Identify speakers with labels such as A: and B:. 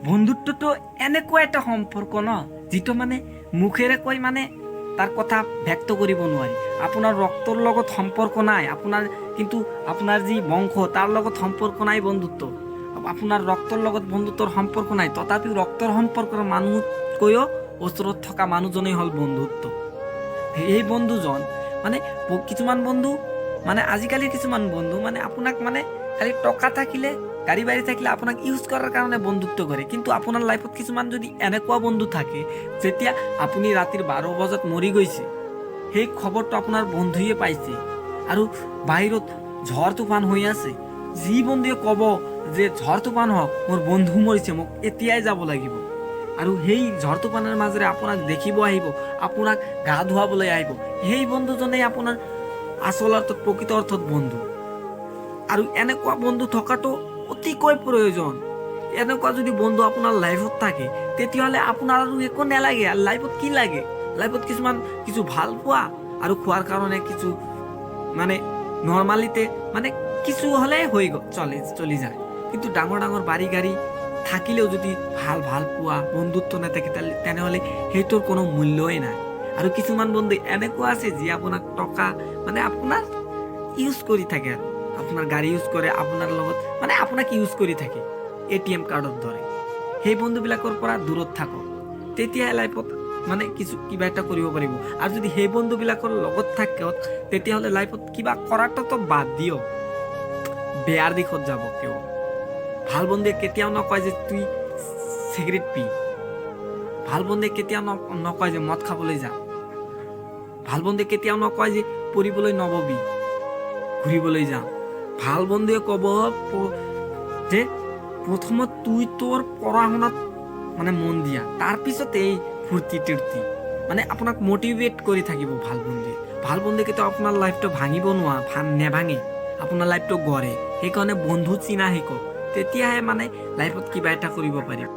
A: বন্ধুত্বটো এনেকুৱা এটা সম্পৰ্ক ন, যিটো মানে মুখেৰে কৈ মানে তাৰ কথা ব্যক্ত কৰিব নোৱাৰি। আপোনাৰ ৰক্তৰ লগত সম্পৰ্ক নাই আপোনাৰ, কিন্তু আপোনাৰ যি বংশ তাৰ লগত সম্পৰ্ক নাই বন্ধুত্ব। আপোনাৰ ৰক্তৰ লগত বন্ধুত্বৰ সম্পৰ্ক নাই, তথাপিও ৰক্তৰ সম্পৰ্কৰ মানুহতকৈও ওচৰত থকা মানুহজনেই হ'ল বন্ধুত্ব। এই বন্ধুজন মানে কিছুমান বন্ধু মানে আজিকালি কিছুমান বন্ধু মানে আপোনাক মানে খালি টকা থাকিলে, গাড়ী বাৰী থাকিলে আপোনাক ইউজ কৰাৰ কাৰণে বন্ধুত্ব কৰে। কিন্তু আপোনাৰ লাইফত কিছুমান যদি এনেকুৱা বন্ধু থাকে, যেতিয়া আপুনি ৰাতিৰ 12 বজাত মৰি গৈছে, সেই খবৰটো আপোনাৰ বন্ধুৱে পাইছে আৰু বাহিৰত ঝড় তুফান হৈ আছে, যি বন্ধুৱে ক'ব যে ঝড় তুফান হওক, মোৰ বন্ধু মৰিছে, মোক এতিয়াই যাব লাগিব, আৰু সেই ঝড় তুফানৰ মাজেৰে আপোনাক দেখিব আহিব, আপোনাক গা ধুৱাবলৈ আহিব, সেই বন্ধুজনেই আপোনাৰ আচল অৰ্থত, প্ৰকৃত অৰ্থত বন্ধু। আৰু এনেকুৱা বন্ধু থকাটো অতিকৈ প্ৰয়োজন। এনেকুৱা যদি বন্ধু আপোনাৰ লাইফত থাকে, তেতিয়াহ'লে আপোনাৰ আৰু একো নালাগে। আৰু লাইফত কি লাগে? লাইফত কিছুমান কিছু ভাল পোৱা আৰু খোৱাৰ কাৰণে কিছু মানে নৰ্মালিতে মানে কিছু হ'লে হৈ চলে, চলি যায়। কিন্তু ডাঙৰ ডাঙৰ বাৰী গাড়ী থাকিলেও যদি ভাল ভাল পোৱা বন্ধুত্ব নাথাকে, তেনেহ'লে সেইটোৰ কোনো মূল্যই নাই। আৰু কিছুমান বন্ধু এনেকুৱা আছে যি আপোনাক টকা মানে আপোনাৰ ইউজ কৰি থাকে আৰু আপোনাৰ গাড়ী ইউজ কৰে, আপোনাৰ লগত মানে আপোনাক ইউজ কৰি থাকে এটিএম কাৰ্ডৰ দৰে। সেই বন্ধুবিলাকৰ পৰা দূৰত থাকক, তেতিয়াহে লাইফত মানে কিছু কিবা এটা কৰিব পাৰিব। আৰু যদি সেই বন্ধুবিলাকৰ লগত থাকক, তেতিয়াহ'লে লাইফত কিবা কৰাটোতো বাদ দিয়ক, বেয়াৰ দিশত যাব কেৱল। ভাল বন্ধুৱে কেতিয়াও নকয় যে তুই চিগাৰেট পি। ভাল বন্ধুৱে কেতিয়াও নকয় যে মদ খাবলৈ যা। ভাল বন্ধুৱে কেতিয়াও নকয় যে পঢ়িবলৈ নববি, ঘূৰিবলৈ যা। ভাল বন্ধুৱে ক'ব যে প্ৰথমত তুই তোৰ পঢ়া শুনাত মানে মন দিয়া, তাৰপিছত এই ফূৰ্তি তুৰ্তি। মানে আপোনাক মটিভেট কৰি থাকিব ভাল বন্ধুৱে। ভাল বন্ধুৱে কেতিয়াও আপোনাৰ লাইফটো ভাঙিব নোৱাৰে, নেভাঙে, আপোনাৰ লাইফটো গঢ়ে। সেইকাৰণে বন্ধু চিনা শিকক, তেতিয়াহে মানে লাইফত কিবা এটা কৰিব পাৰিব।